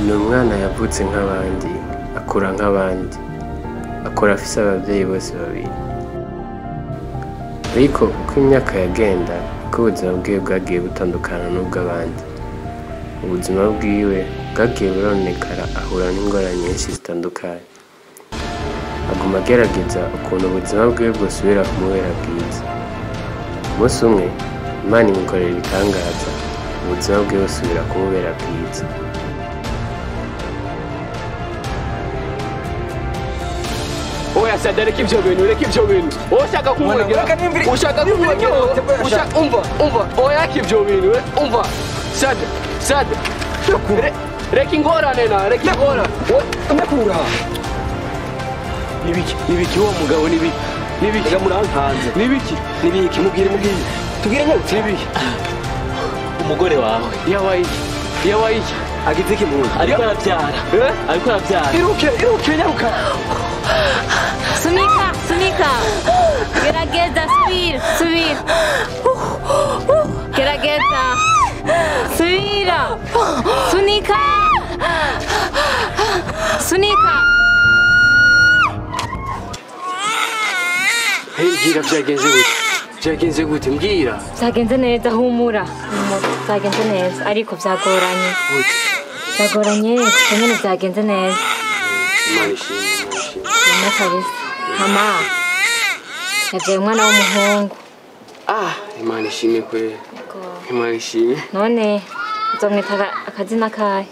Ni umwana yavutse nk'abandi, akura nk'abandi, akura afise abavyeyi bose babiri. Ariko uko imyaka yagenda, niko ubuzima bwiwe bwagiye butandukana n'ubw'abandi. Ubuzima bwiwe bwagiye burononekara, ahura n'ingorane nyinshi zitandukanye. Aguma agerageza ukuntu ubuzima bwiwe bwosubira kumubera bwiza. Umunsi umwe, Imana imukorera ibitangaza, ubuzima bwiwe busubira kumubera bwiza. Oya Sada, reka ivyo bintu, reka ivyo bintu. Ushaka kumwegera, ushaka kumwegera, ushaka umva, umva. Oya ivyo bintu, umva. Sada, Sada. Reka ingorane na, reka ingorane. Ndakura. Nibiki, nibiki uwo mugabo nibiki. Nibiki murankanze. Nibiki, nibiki mubwire mubwire. Tubwire nyarutse. Nibiki. Umugore wawe. Yabaye iki? Yabaye iki? Agize iki muntu? Ariko arabyara. Ariko arabyara. Iruke, iruke nyaruka. Sunika, sunika. Gerageza, subira, subira. Gerageza. Subira. Sunika. Sunika. Hey, mbwira byagenze gute? Byagenze gute? Mbwira. Byagenze neza, humura. Byagenze neza, ariko byagoranye. Byagoranye, nyine byagenze neza. Imana ishimwe. Imana kabisa. Mama yabyaye umwana w'umuhungu. Ah, Imana ishimwe kweli. Imana ishimwe. None uzomwita akazina kahe?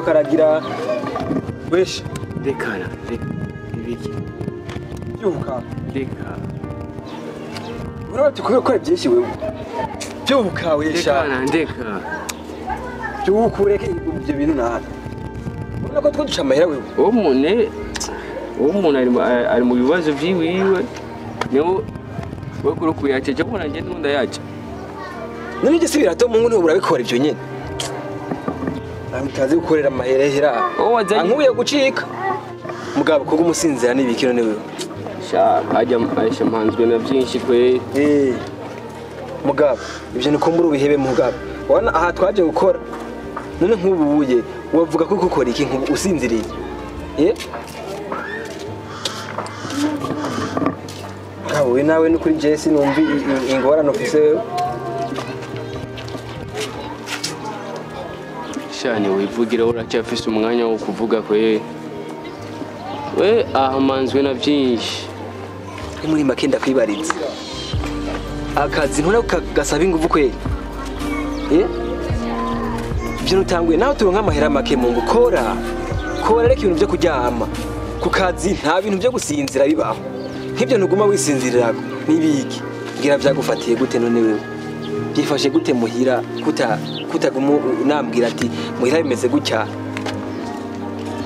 Karagira wesh dekana ibiki byuka deka urabati kubera byinshi wewe byuka wesha dekana ndeka byuka ureke ibyo bintu nawe urabona ko twe duca amahera wewe uwo muntu ari mu bibazo byiwiwe niwe we kuri kuyaceje ubona nje ndunda yaje none igisi birato mungu niwe urabikora ibyo nyene utazi gukorera amaherehera ankuye gucika mugabo kuko umusinzira nibiki none wewe sha hajya aisha mpanzwe na byinshi kwe mugabo ibyo niko muri ubihebe mugabo wana aha twaje gukora none nkubuye wavuga ko ukora iki nkubu usinziriye kawe nawe no kuri Jesse numvi ingorane ufise wewe Shani wivugira uracyafise umwanya wo kuvuga kwe we ahamanzwe na byinshi muri make ndakwibariza akazi ntuna gasaba ingufu kweli ibyo nutanguye naho turonka amahera make mu gukora kora reka ibintu byo kuryama ku kazi nta bintu byo gusinzira bibaho nk'ibyo ntuguma wisinzirirako nibiki ngira byagufatiye gute none wewe byifashe gute muhira kutaguma unambwira ati muhira bimeze gutya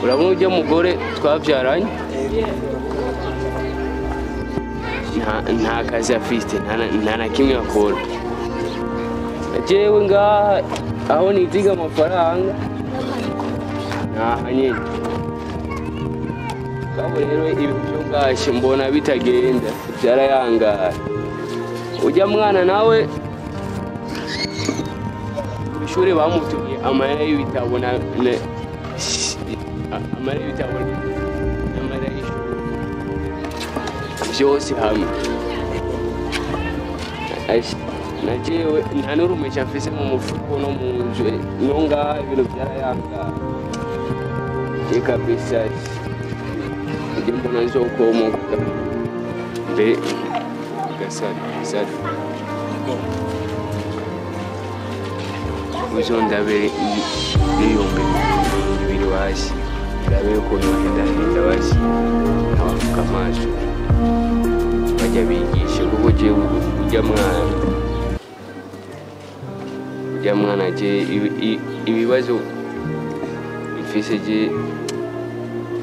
urabona ujya mugore twabyaranye nta kazi afite nta na kimwe akora jewe ngaha aho niziga amafaranga naha nyene. Kabo rero ibyo ngashe mbona bitagenda byarayangara. Ujya mwana nawe ishure bamutumye amahera y'ibitabo na amahera y'ibitabo n'amahera y'ishuri byose hamwe. Na jewe nta n'urumesha mfise mu mufuko no mu nzu no ngaha ibintu byarayangara. Je kabisa njye mbona nzokomoka mbe gasari sari uzondabere n'ibihumbi 2 washi ndabe ukuntu bahendahenda washi abafuka amaso bajya bigisha kuko jewe ujya mwana je ibibazo mfise je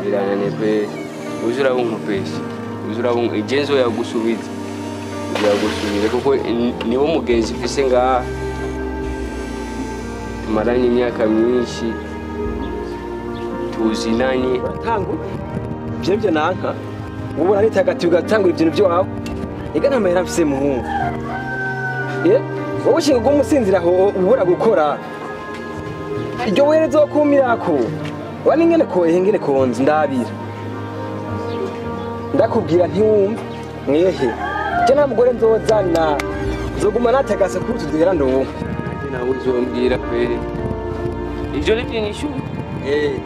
biranane pe uzurabunkopesha uzurabunka igenzo yagusubiza kuko niwo mugenzi mfise ngaha tumaranye imyaka myinshi tuzinanye. Tangu byebye nanka ubura nitagati ugatangura ibintu byo wawe ega nta mahera mfise muhungu. Wowe ushinga umusinzira aho ubura gukora iryo werezo kumirako wani ngene ko ehengene konzi ndabira ndakubwira ntiwumva mwehe je nta mugore nzozana nzoguma natagase kuri utu duhera ndonka. Nawe uzombwira kweri ivyo ni byinshi.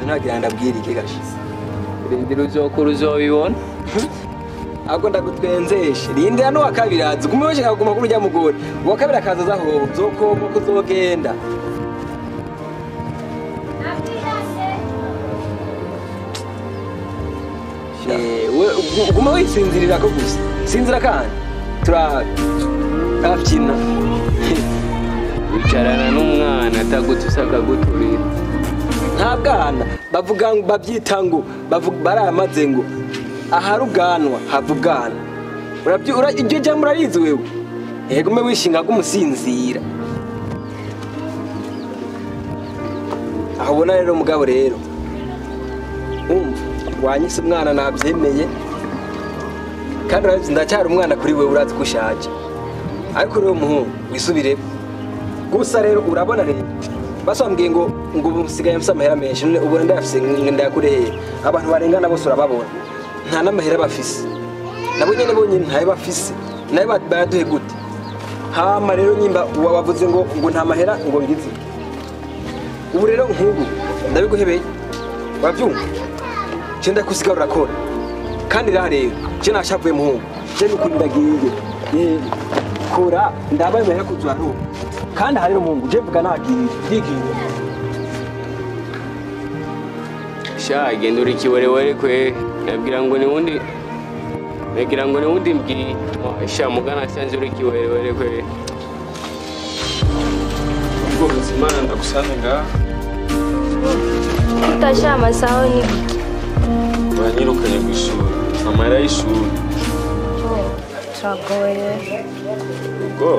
Nagira ndabwira iki gashize rindira uzokora uzobibona. Ahubwo ndagutwenzeshe rindira n'uwa kabiri aza ugume wishaka kuguma kuri urya mugore uwa kabiri akaza aza aho uzokomoka uzogenda. Uguma wisinzirira ko gusa sinzira kandi turabyina. Wicarana n'umwana atagutusa akaguturira. Nta bwana bavuga ngo babyita ngo baramaze ngo ahari ubwanwa hava ubwana. Iryo jambo urarizi wewe? Yego ume wishinga kumusinzira. Aho ubona rero mugabo rero umva wanyise umwana nabyemeye kandi urabizi ndacyari umwana kuri wewe urazi ko ushaje ariko rero muhungu wisubire gusa rero urabona rero basambwiye ngo ubu nsigaye mfise amahera menshi none ubona ndayafise ndayakureye abantu barengana bose urababona nta n'amahera bafise nabo nyene bonyene ntayo bafise nayo bayaduhe gute? Hama rero nyimba wabavuze ngo nta mahera ngo ngize ubu rero nk'ubu ndabiguhebeye wabyumva je ndakusiga urakora kandi rero je nashavuye muhungu je nuko ndagiye kora ndabaye mahera kuzwa ruko kandi hari muhungu je mvuga nagiye ndigiye. Sha genda uri kiwerewere kwe nabwira ngo ni wundi nagira ngo ni wundi mbwi sha mugana sanze uri kiwerewere kwe. Ubwo buzima ndagusanze ngaha utasha amasaho ni biki banyirukanye ku ishuri amahera y'ishuri turagoye ubwo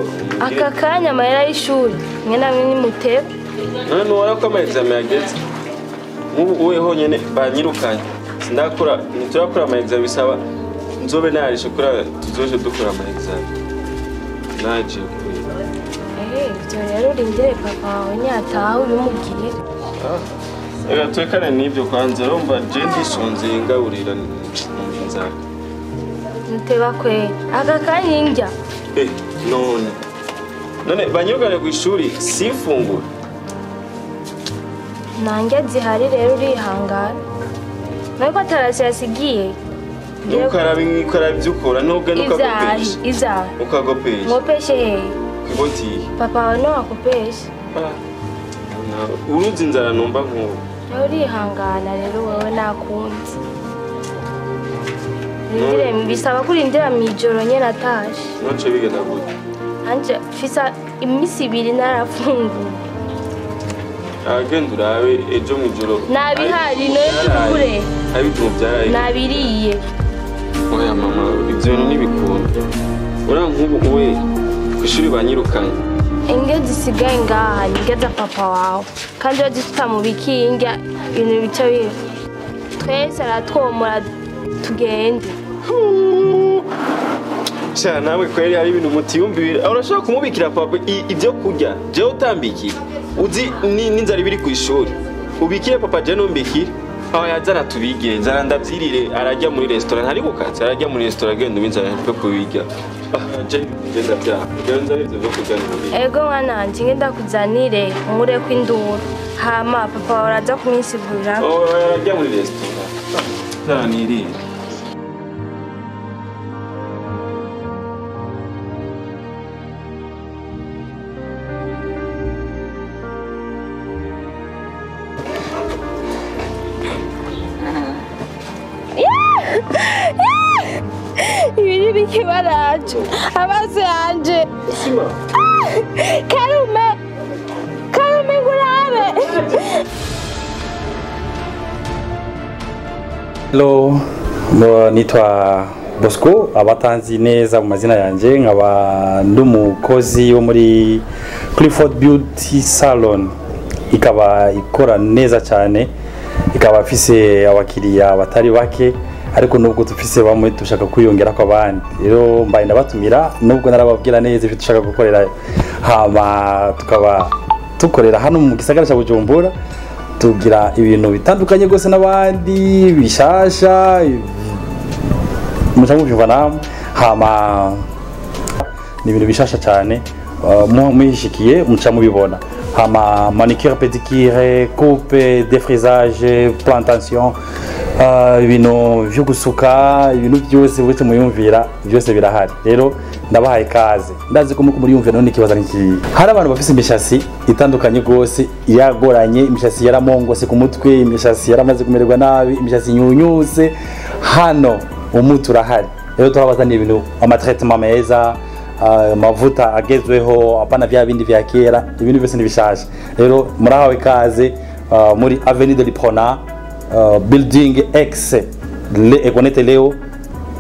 aka kanya amahera y'ishuri mwe namwe nimutera none nubona ko ama examen yageze nk'ubu uwe honyine banyirukanye sindakora ntiturakora ama examen bisaba nzobe narishe kuri tuzoje dukora ama examen naje kuri ibyo rero urindire papa wawe ntiyataha ubimubwire. Reka turekane n'ibyo kwanza urumva je ndisonzeye ngaburira inzara. Nteba kwe aka kanya indya. None banyirukane ku ishuri sifungura nanjye zihari rero urihangana ariko atarasi yasigiye. Ukaraba ibyo ukora nubwo nukagopesha. Izahi ukagopesha. Ngopeshe hehe? Kwibotike. Papa wawe niwe wakopesha. Uruzi inzara numva nk'ubu. Urihangana rero wowe nakunze. Bisaba ko urindira mw'ijoro nyene atashe. Noce bigenda gute? Anje mfise iminsi ibiri narafunguye. Agenda urabe ejo mw'ijoro. Nabihari none tubure. Abituma byaraye. Nabiriye. Oya mama ibyo bintu ntibikunda. Uriya nk'ubu we kw'ishuri banyirukanye. Inge zisigaye ngaha ni inge za papa wawe kandi iyo zifite mu bikinga ibintu bica bibi twese aratwomora Tugende. Sha nawe kweli hari ibintu mutiyumvira. Urashobora kumubikira papa ibyo kurya. Je utambikira. Uzi n'inzara ibiri ku ishuri. Ubikire papa je numbikire. Aho yazana tubigire, nzara ndabyirire arajya muri restaurant ntari gukatsa arajya muri restaurant agenda ubinzara byo kubirya. Je ngenda bya. Ngenza ibyo byo kurya n'ubiri. Ego mwana wanje ngenda kuzanire umure kwinduru. Hama papa waraza kumwisigurira. Oh arajya muri restaurant. Nzara nirire. Kibaraje amaso yanje karume karume ngurabe. Hello, nitwa Bosco abatanzi neza mu mazina yanje nkaba ndumukozi wo muri Clifford Beauty Salon, ikaba ikora neza cyane, ikaba afise abakiriya batari bake, ariko nubwo tufise bamwe dushaka kwiyongera kwa bandi. Rero mbaye ndabatumira nubwo narababwira neza ibyo dushaka gukorera, hama tukaba tukorera hano mu gisagara cya Bujumbura, tugira ibintu bitandukanye gose n'abandi bishasha muca mubyumva namwe. Hama ni ibintu bishasha cyane, muhishikiye muca mubibona. Hama manicure, pedicure, coupe, défrisage, plantation, ibintu byo gusuka, ibintu byose uretse muyumvira byose birahari. Rero ndabahaye kaze, ndazi ko muko muriyumvira none ikibazo niki. Hari abantu bafise imishasi itandukanye gose yagoranye, imishasi yaramongose ku mutwe, imishasi yaramaze kumererwa nabi, imishasi nyunyuse. Hano umuti urahari. Rero turabazaniye ibintu, ama traitement meza, amavuta agezweho, apana vya bindi vya kera, ibintu byose nibishasha. Rero murahawe kaze muri Avenue de l'Iprona, building X le Econete Leo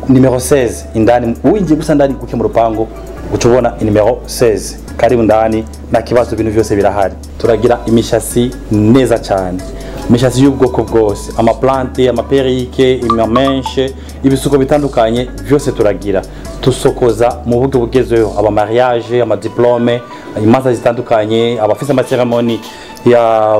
numero 16 indani. Uwinjiye gusa ndani kuke mu rupango ucubona numero 16. Karibu ndani na kibazo, ibintu byose birahari. Turagira imishasi neza cyane, imishasi y'ubwoko bwose, ama plante, ama perike, imamenche, ibisuko bitandukanye byose turagira. Tusokoza mu buryo bugezweho, aba mariage, ama diplome, imanza zitandukanye, abafise ama ceremony ya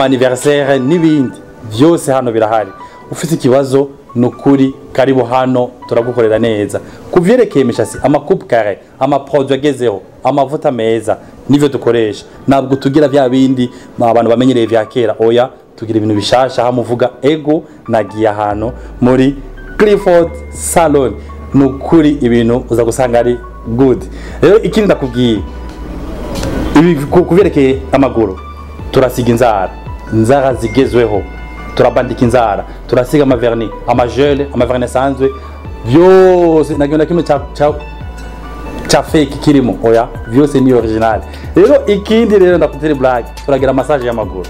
anniversaire n'ibindi byose hano birahari. Ufite ikibazo nukuri karibu hano turagukorera neza. Kuvyerekeye imishasi, ama coupe carré, ama produit agezeho, amavuta meza nivyo dukoresha. Ntabwo tugira vya bindi abantu bamenyereye vya kera, oya, tugira ibintu bishasha. Hamuvuga ego nagiye ahantu muri Clifford Salon, nukuri ibintu uza gusanga ari good. Rero ikindi ndakubwiye, ibi kuvyerekeye amaguru, turasiga inzara, inzara zigezweho, turabandika inzara, turasiga ama vernis, ama gel, ama vernis asanzwe, byose nagenda kimwe cha fake kirimo, oya, byose ni original. Rero ikindi rero ndakutera black, turagira massage y'amaguru.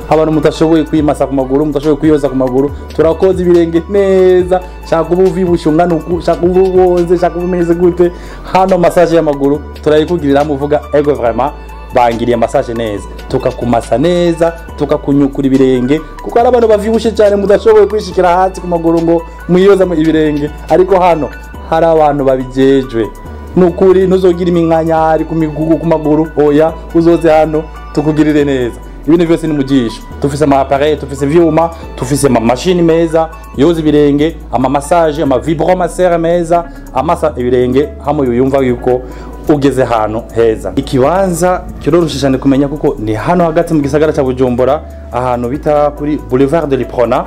Abantu mutashoboye kwimasa ku maguru, mutashoboye kwiyoza ku maguru, turakoza ibirenge neza, shaka ubuvibushe ungana uku, shaka ububoze, shaka ubumeze gute, hano massage y'amaguru turayikugirira muvuga ego vraiment bangiriye massage neza, tukakumasa neza, tukakunyukura ibirenge, kuko hari abantu bavibushe cyane mudashoboye kwishikira hasi ku maguru ngo mwiyoza ibirenge, ariko hano hari abantu babijejwe. Nukuri ntuzogira iminkanyari ku migugu ku maguru, oya, uzoze hano tukugirire neza. Ibintu byose ni mugisho. Tufise ama appareil, tufise vyuma, tufise ama machine meza yoza ibirenge, ama massage, ama vibromasseur meza amasa ibirenge, hamwe yumva yuko ugeze hano heza. Ikibanza kiroroshe cyane kumenya kuko ni hano hagati mu gisagara cya Bujumbura, ahantu bita kuri Boulevard de l'Iprona,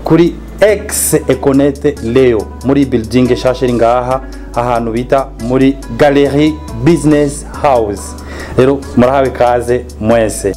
kuri ex Econete Leo, muri building shashe iri ngaha, ahantu bita muri Gallery Business House. Rero murahawe kaze mwese.